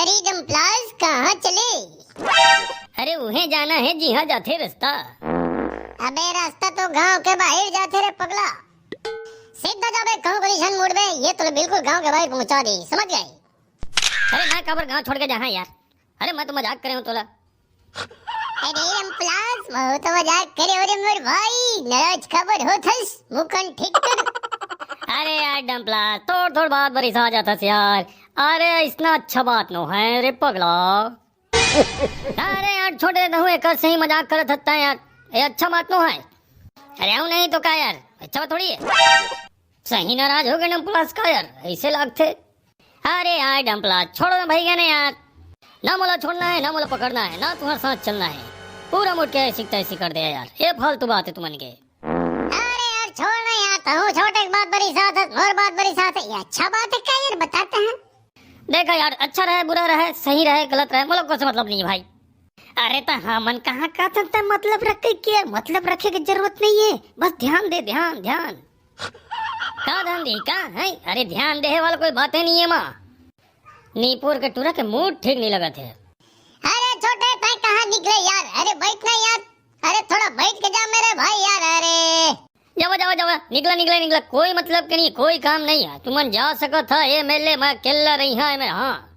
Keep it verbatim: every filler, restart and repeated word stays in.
अरे डम्पलास, कहाँ चले? अरे उहें जाना हे जिहाँ जाथे रस्ता। अबे रस्ता तो गांव के बाहिर जाथे रे पगला। सीधा जाबे कहूँ गली झन मुड़बे, ये तोला बिल्कुल गांव के बाहिर पहुँचा दे, समझ गए? अरे मैं काबर गांव छोड़ के जाहा यार? अरे मैं तो मजाक करे हूँ तोला। अरे डम्पलास, मैं तो मजाक करे हूँ रे मोर भाई, नाराज काबर होथस, मुँह कान ठीक कर। अरे यार डम्पलास, थोड़ थोड़ बात बरिसा जाथस यार। अरे इसना अच्छा बात नो है रे पगला। अरे यार छोटे रहूँ, एकर से ही मजाक करत हत्ता यार, ये अच्छा बात नो है। अरे आऊ नहीं तो का यार, अच्छा बात थोड़ी है। सही नाराज हो गए डम्पलास का यार, ऐसे लागथे। अरे यार डम्पलास, छोड़ो ना भैया ने यार। ना मोला छोड़ना है, ना मोला पकड़ना है, ना तुम्हारे साथ चलना है। पूरा मुड़ के ऐसी तैसी कर दिया यार, ये फालतू बात है तुमन के। अरे यार छोड़ ना यार, तहूँ छोटे के बात बरिसाथस, मोर बात बरिसाथे, ये अच्छा बात है का यार, बताते हैं। देखा यार, अच्छा रहे, बुरा रहे, सही रहे, गलत रहे, मोला कोई से मतलब नहीं है भाई। अरे त हमन कहाँ कहथन त मतलब रखे के, मतलब रखे के जरूरत नहीं है, बस ध्यान दे, ध्यान, ध्यान। का ध्यान दे, का है? अरे ध्यान देहे वाला कोई बात ही नहीं है माँ। नीपुर के टूरा के मूड ठीक नहीं लगत है। अरे छोटे, तैं कहाँ निकले यार? अरे बैठ ना यार। अरे थोड़ा बैठ के जा मेरे भाई यार। अरे जावा, जावा, जावा, निकला, निकला, निकला, कोई मतलब के नहीं, कोई काम नहीं है। तुमन जा सकत ह, ए मेले मैं अकेला रही हाँ, ए मेरे हाँ।